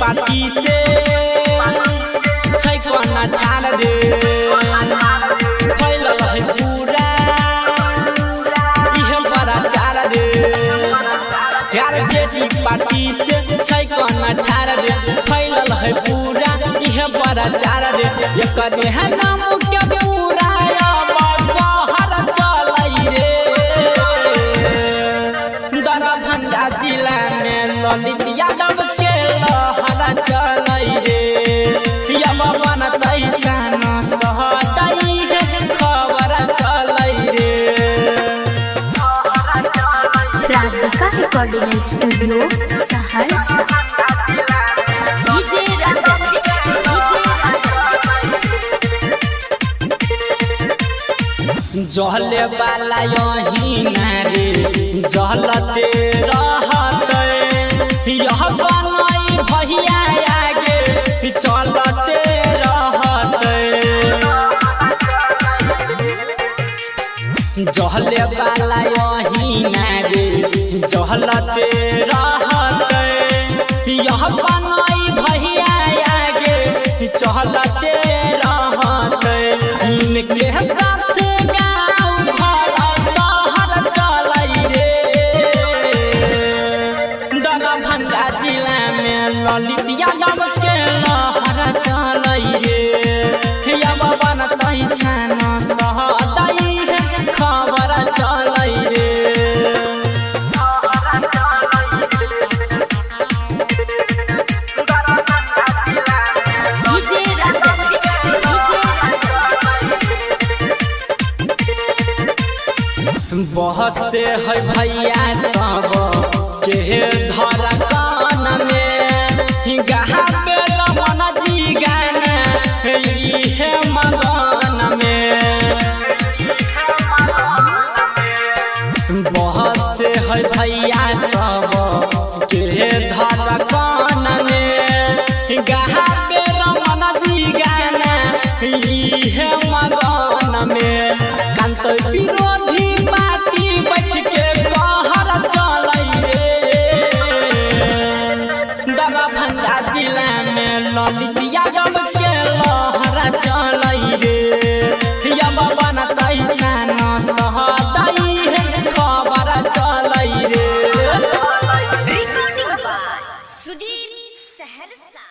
पाती से छै कोना ठान रे फैलल है पूरा इहे पराचार रे यार जेडी पार्टी से छै कोना ठान रे फैलल है पूरा इहे पराचार रे एकर है नाम के पूरा कहर चलै रे। दरभंगा जिला में ललित यादव के लहरा चलै रे। यम बनतै शान सहतै खबर चलै रे। Radhika recording studio Saharsa. DJ Raja जहले वाला यही नारे जहलते रहते यह बनई भैया आगे चलते रहते। जहले वाला यही नारे जहलते रहते यह बनई भैया आगे चलते रहते। इनके साथ गाँव घर शहर चलै रे। दरभंगा जिला में ललित यादव के लहरा चलै रे। यब बनतै शान सहतै खबर चलै रे। डीजे राजा बहस से है भैया सब के धर कान में गावे रमन जी गाना इहे मगन में। बहस से है भैया सब के धर कान में गावे रमन जी गाना इहे मगन में। कांत विरोधी पार्टी बैठ के कहर चलै रे। दरभंगा जिला में ललित यादव के लहरा चलै रे। यब बनतै शान सहतै खबर चलै रे। Recording by Sudhir Saharsa.